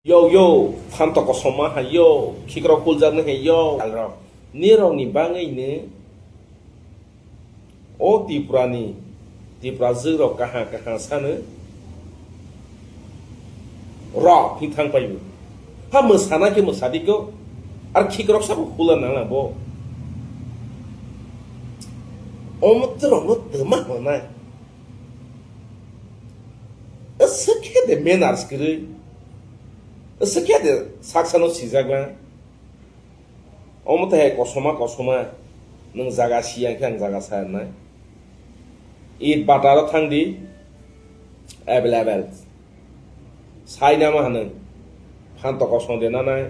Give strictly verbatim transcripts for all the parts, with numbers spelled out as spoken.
Yo, yo, phanto kosoma hai yo, khikrok kuljaknai hai yo. Alrok, nirokni bangwi ni o Tripurani, Tripura jwk rok kaha kaha sano rok hi thang paio. Ha mwsana khe mwsadi ko, ar khikrok sabo hula nang bo. Omo twrok no twma honai. Aswk khe de manners kwrwi. Aswk khe de saksano sijakna. Omo tei hai kosoma kosoma. Nwng jaga siya khe ang jaga sa nai. It bataro thang di. Available. Sai nama hanung. Phanto kosong de nanai.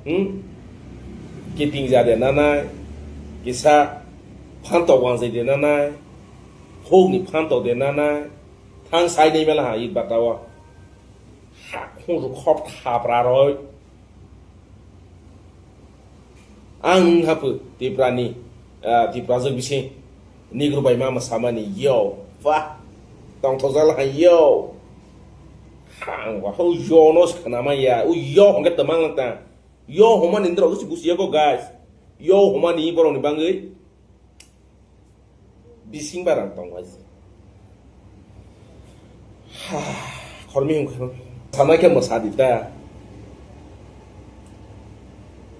Hmm? Kiting ja de nanai. Kisa phanto wangjai de nanai. Hokni phanto de nanai. Thang sai nai mela ha it batao. Ha khung ru khop thapra roi. Ang haphu Tiprani, ah, Tiprajwk bising Negro bai mama samani yo, wah, tongthokjak laha yo. Ang wa ho yo no khana ma ya, u yo hongke tamang lang ta. Yo homani ndro gusi gusi yago guys. Yo homani borok ni bangwi. Bising barang tong wai se. Ha, khormi hum khormi. Sanai khe mwsa di ta.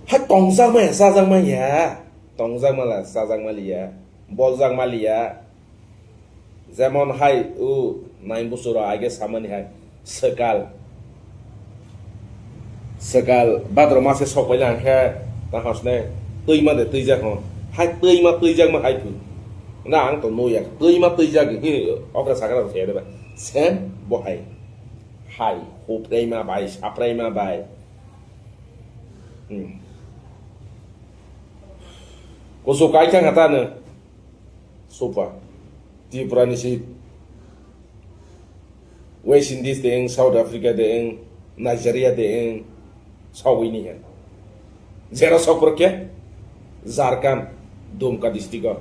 Ha tongjak maya, sajak maya. Tongjak mala, sajak maliya. Boljak maliya. Jemon hai u nine bosor age samani hai. Swkal. Swkal, badro mase sok paila hwnkhe, tang hosne, twima de twijak hwn. Hai twima twijakma hai phu. Na ang to nuya, twima twijak, hi, okra sakra rok thaya deba. Sem, bo hai. Hai, hupraima bai, sapraima bai. Hmm. Kusu kai thang hatano. Sopa. Tripura ni si West Indies de eng, South Africa de eng, Nigeria de eng, sawi ni he. Jera sok por ke? Jharkhand, Dumka district o.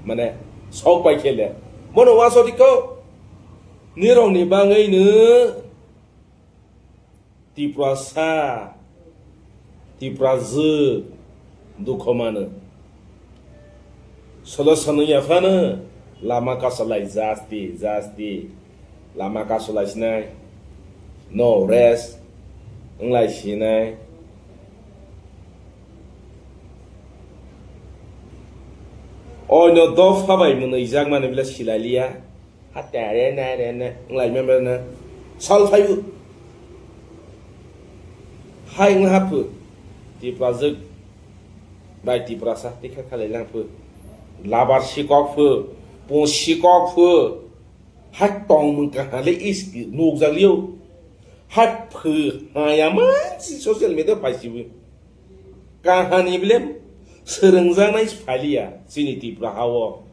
Mane, sok pai khele. Bono waso diko. Nirong ni bangai no. Tiprasa, Tiprajwk, dukho mano. Solo sanwi yaphano, lama kasalai jasti, jasti. Lama kasalai sinai. No rest. Wnglai sinai. Oino dopha bai mwnwi jakmani bile silai liya. Hate are na are na nglai member na. Sal phayu. Hai wng haphu. Tiprajwk bai Tiprasa tikha khalai lang phu. Labar sikok phu. Pung sikok phu. Hai tong mung kahale is nukjak liyo. Hai phu hayama si social media paisibu. Kahani bile swrwngjaknai phaliya chini Tripura hao.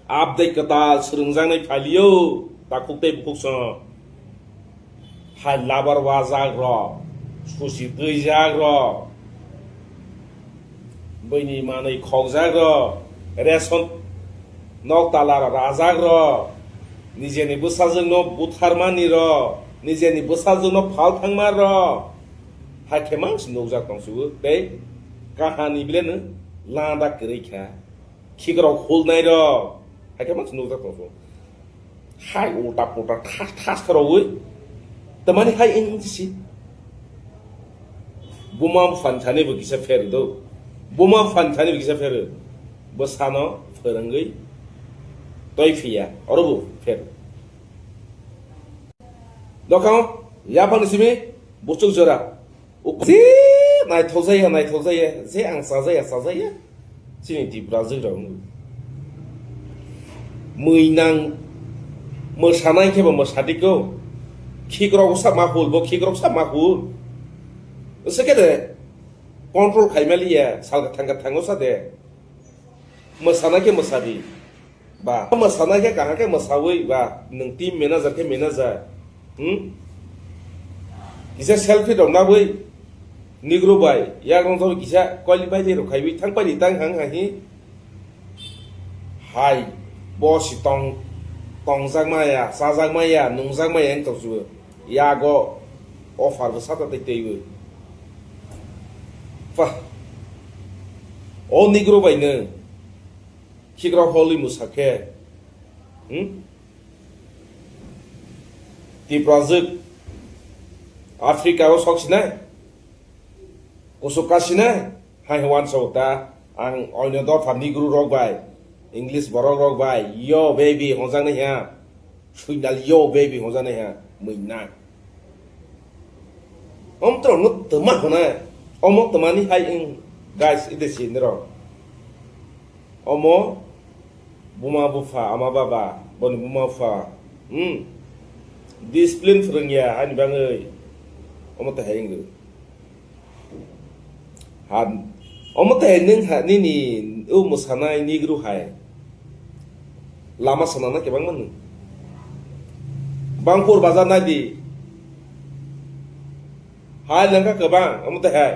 Abdai kwtal swrwngjaknai phaliyo takhuk tei bukhuk song. Hai labar wajak rok, susi twijak rok, bini manwi khokjak rok, ration nok tala rok rajak rok, nijeni bwsajwk no butharmani rok, nijeni bwsajwk no phal thangma rok. Hakhe mang se nukjak tong sugo tei kahani bile no lada kwrwi kha. Khikrok hulnai rok. Hakhe mang se nukjak tong sugo. Hai ulta pulta thas thas khe rogwi. Tamani hai wng si. Buma buphani thani bo kisa pheru do. Buma buphani thani bo kisa pheru. Bo sano phwrwngwi toi phiya. Oro bo pheru. Dokhano yaphangni simi buchuk jora. Uk-, je naithok jaya, naithok jaya, je ang chajaya, chajaya. Chini Tiprajwk rok wngwi. Mui nang mwsanai khe bo mwsadi ko. Khikrok sa ma hul, bo khikrok sa ma hul. Wngse khe de control khai maliya, sal kwthang kwthango sa de. Mwsanai khe mwsadi. Ba, mwsanai khe kaham khe mwsawi ba, nwng team manager khe manager. Hmm? Kisa selfie rok nabwi, Negro bai, yak rong jagwi kisa qualify tei rok khaiwi thang paidi tang hang hai hi. Hai, bo si tong, tongjakma ya, chajakma ya, nungjakma ya wng tong sugo. Yago, Offer bo sata tei teiwi. Pah. O Negro bai nw khikrok holwi mwsa khe. Hmm? Tiprajwk Africa o sok sinai. Kusuk ka sinai. Hai hwan sok ta. Ang oino dopha Negro rok bai. English borok rok bai. Yo baby honjak nai ha. Suinal yo baby honjak nai ha. Mui nai. Om tro no tama hona. Omo tamani hai ing guys ide si nero. Omo buma bupha ama baba boni buma bupha. Hmm. Discipline phwrwngya ani bangwi. Omo ta hai ing. Ha, omo tei nwng ha, nini o mwsanai Negro hai lama swnamna kwbangma nw. Bangpur bazar nai di. Hai langkha kwbang, omo tei hai.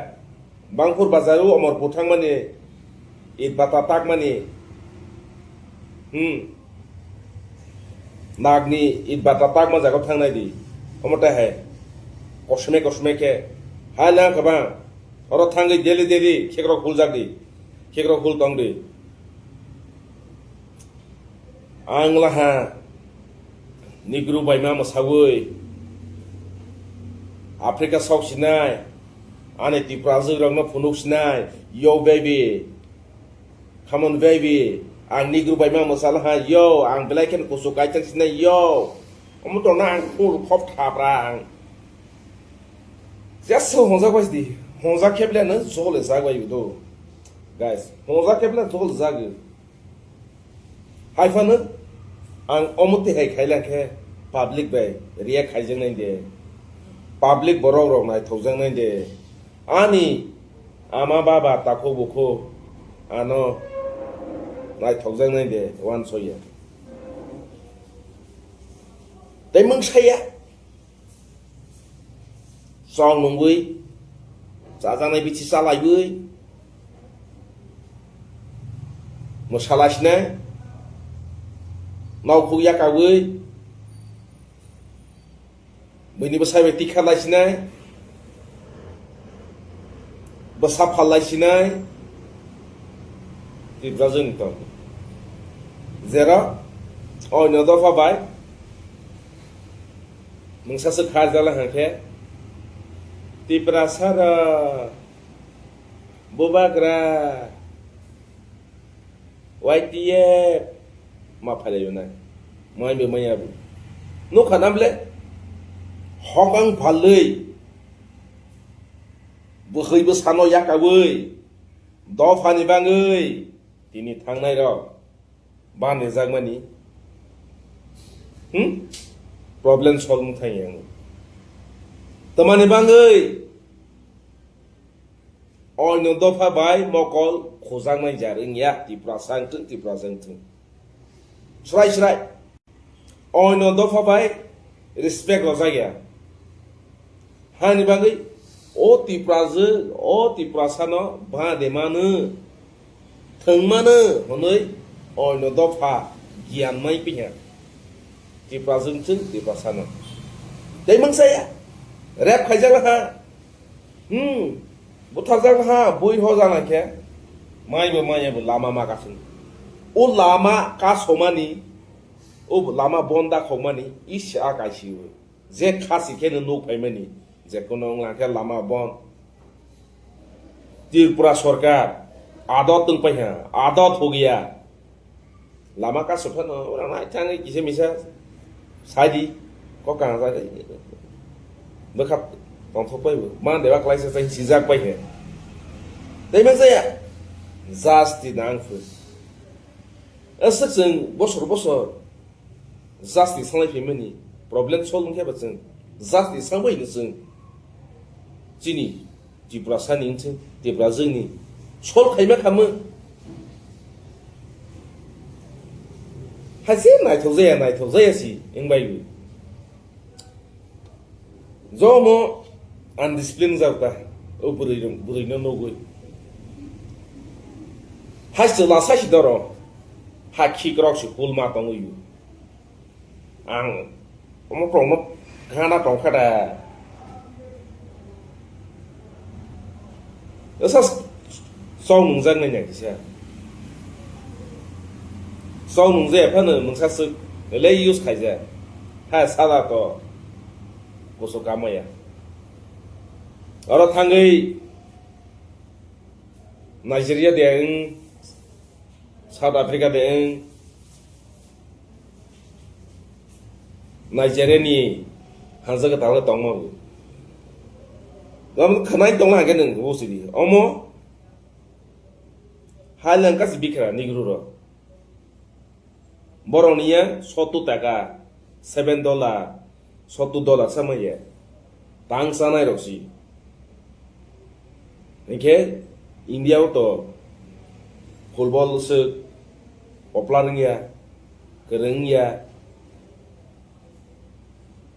Bangpur bazar o Omorpur thangmani, it bata takmani. Hmm. Nagni it bata takma jaga thangnai di. Omo tei hai. Kosme kosme khe. Hai lang kwbang. Oro thangwi daily daily khekrok huljak di. Khekrok hul tong di. Ang laha Negro baima mwsawi Africa sok sinai. Ani Tiprajwk rokno phunuk sinai. Yo baby. Come on baby. Ang Negro baima mwsalaha. Yo, ang belai khen kusu kaitang sinai. Yo. Omo tongna ang full khop thapra ang. Just so honjak bai di. Honjak khe belai no jole jak bai do. Guys, honjak khe belai jole jak. Hai phano ang omo twi hai khai lang khe public bai react khaijak nai de. Public borok rok naithok jak nai de. Ani ama baba takhuk bukhuk ano naithok jak nai de, uansoya. Tei mungsaya. Chong nungwi, chajaknai bithi chalaiwi, mwsa laisinai, nokhuk yakawi, buini bwsai bai tikha laisinai, bwsa phal laisinai, Tiprajwkni tong. Jera, oino dopha bai, Mungsa se kharjala hangkhe, Tiprasa rok, Bubagra, Y T F, ma phailai nai. Mai be maya bu. Nukha nam le, hokang phalwi, bwkhwi bwsano yakawi, dophani bangwi, tini thangnai rok. Bande jakmani. Hmm? Problem solve wng thang yang. Tamani bangwi oino dopha bai mokol khujaknai jar wngya, Tiprasa wngthwng, Tiprasa wngthwng. Srai srai. Oino dopha bai respect rwjakya. Hani bagwi o Tiprajwk, o Tiprasano ba de mano, thwng mano hwnwi oino dopha giyan mai piha. Tiprajwk chwng Tiprasano. Tei mungsaya, rep khaijak laha. Hmm, butharjak laha, bui ho jana khe. Mai bo manya bo lama ma kasung. O lama kasomani, o lama bonda khokmani, isa kaisi o. Je khasi khe no nuk phaimani, je kono wnglang khe lama bon. Tripura sorkar, adot tong paiha, adot hogiya. Lama kasu phano, ora nai thangwi kisa misa, sadi, kok kang sadi. Bwkha tongthok pai bo, man dewa klaisa sai sijak pai he. Tei ma jaya, justice nang phu. Aswk chwng bosor bosor, justice sanglai phaimani, problem solve wngkhe ba chwng, justice sangbai no chwng. Chini, Tiprasani wngthung, Tiprajwkni sol khaima khamung. Haise naithok jaya, naithok jaya si, wngbai bo. Jomo undiscipline jak ta, o bwrwi rok, bwrwi no nugwi. Haise lasa si doro, ha khikrok si kulma tongwi. Ang omo tongno gana tongkha da. Asa chong nungjak nai nai kisa. Chong nungjaya phano mungsa swk le use khaijak. Ha sala to kusu kamaya. Oro thangwi Nigeria de wng, South Africa de wng, Nigeria ni hansa kwtal khe tongma bo. Omo khwnai tongla hwnkhe nwng bo sidi. Omo hai lang kasi bikra Negro rok. Borok ni yang sotto taka, seven dollar, sotto dollar sama ya. Tang sanai rok si. Hingke India o to football se popular wngya, kwrwng wngya.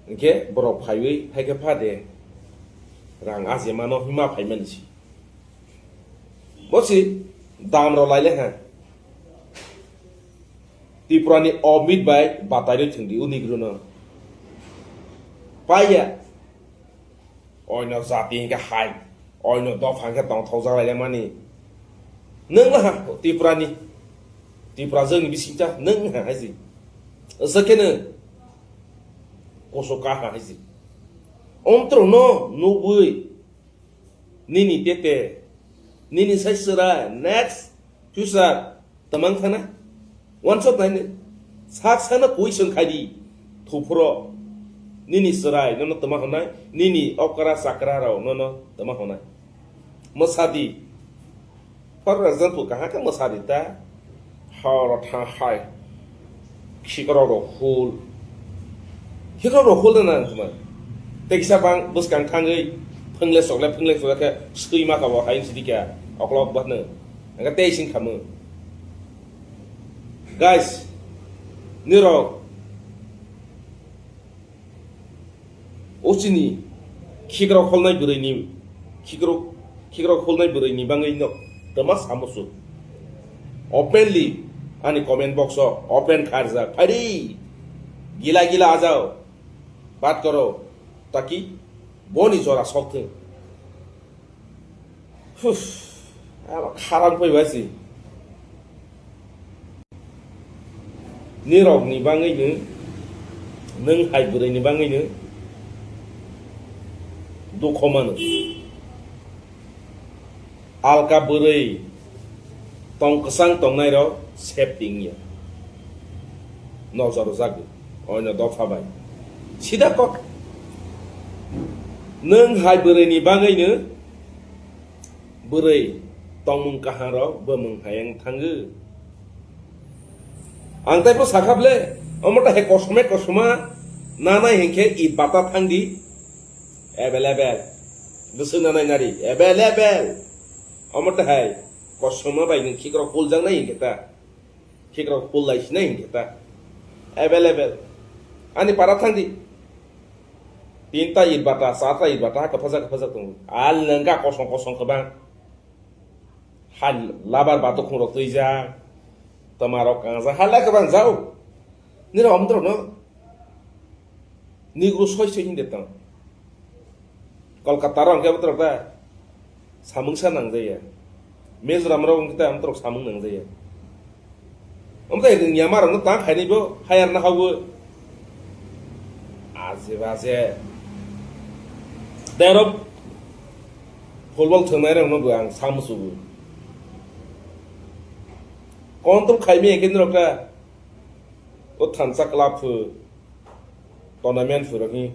Hingke borok phaiwi haikhe pha de rang aje mano hima phaimani si. Bo si dam rok laile ha. Tripura ni Omit bai batai rwi thwngdi uni guru no. Paiya. Oino jati hingke hai. Oino dopha hingke tongthokjak laile mani. Nwng laha Tripura ni. Tripura jwngni bisingcha nwng ha haisi. Asa khe nwng. Koso kaha haisi. Omtro no nubui. Nini tete, nini sai chwrai, next future, tamang thana. Wansok naini, sak sana question khai di, thupro. Nini chwrai, nono tama honai, nini okra chakra rao, nono tama honai. Mwsa di. For example, kaha khe mwsa di ta. Horo thang hai. Khikrok rok hul. Khikrok rok hul na nang tuma. Tei kisa bang bwskang thangwi phwngle chokle phwngle chokle khe swi ma kabo hai sidi kya oklok bahno. Angka tei sing khamu. Guys, nirok O chini khikrok holnai bwrwini, khikrok, khikrok holnai bwrwini bangwi no twma samusu. Openly ani comment box o open kharjak. Phaidi gila gila ajao. Bat koro taki boni jora sok thung. Huf, abo kharang phai bai si. Nirok ni bangwi no, nwng hai bwrwi ni bangwi no dukho mano. Alka bwrwi tong kwchang tongnai rok safety wngya. Nojor jago, oino dopha bai. Sida kok. Nwng hai bwrwi ni bangwi no Bwrwi tongmung kaham rok bwmwng hai wng thango. Ang taibo sakha ble, omo ta he kosome kosoma nanai hinkhe i bata thangdi available. Bwswk nanai nari available. Omo ta hai kosoma bai nwng khikrok huljaknai hinkhe ta. Khikrok phul lai sinai hinkhe ta. Available. Ani para thangdi. Tinta irbata, charta irbata, ha kwphajak kwphajak tongo. Al nengka kosong kosong kwbang. Ha labar bato khungrok twijak. Tomarok kangjak. Ha lai kwbang jao. Nirok omtrok no. Nigro soi soi hinde tong. Kolkata rok hwnkhe botrok ta samung sa nangjaya. Mizoram rok hwnkhe ta botrok samung nangjaya. Omo tai rwngya ma rokno tang khainai bo hayar na hawo. Aje baje. Terok football thwngnai rokno bo ang samusugo. Control khaimaya khe norok ta o thansa club phu. Tournament phurokni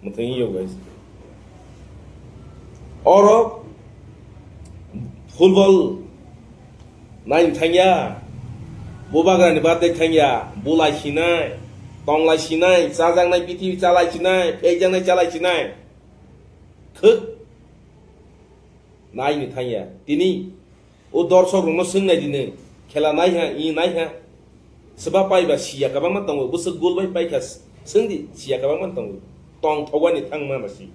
mwthangwi yo guys. Oro football naini thangya, bubagrani birthday thangya, bulai sinai, tonglai sinai, chajaknai bithi chalai sinai, phekjaknai chalai sinai. Thwk naini thangya. Tini O dorshok rokno swng nai di nwng, khela naiha, i naiha. Swba paiba siya kwbangma tongo, bwswk gol bai paikha, swng di, siya kwbangma tongo. Tongthok ani thang ma si.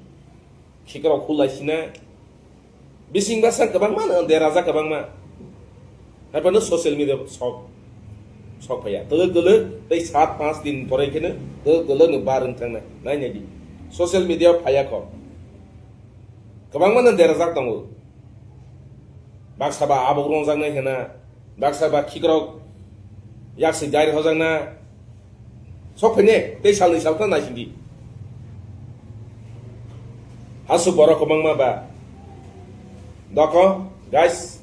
Khikrok khulai sina. Bising bwsang kwbangma no derajak kwbangma. Haiphano social media sok, sok phaiya. Twlwk twlwk tei sat panch din pore kheno twlwk twlwk no bar wng thang nai, nai nai di. Social media phaiya kho. Kwbangma no derajak tongo. Baksa ba abok rongjaknai hwna, baksa ba khikrok yaksi jair hojakna. Sok phene tei salni salta naisingdi. Hasuk borok kwbangma ba. Doko, guys,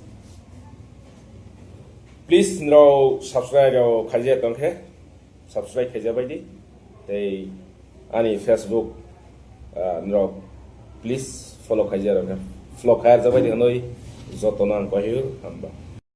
please nrao subscribe rao khaijak tongkhe. Subscribe khaijak baidi. Tei ani Facebook, ah, nrao please follow khaijak rokhe. Follow khaijak baidi hanoi jotono ang kohiyo hamba.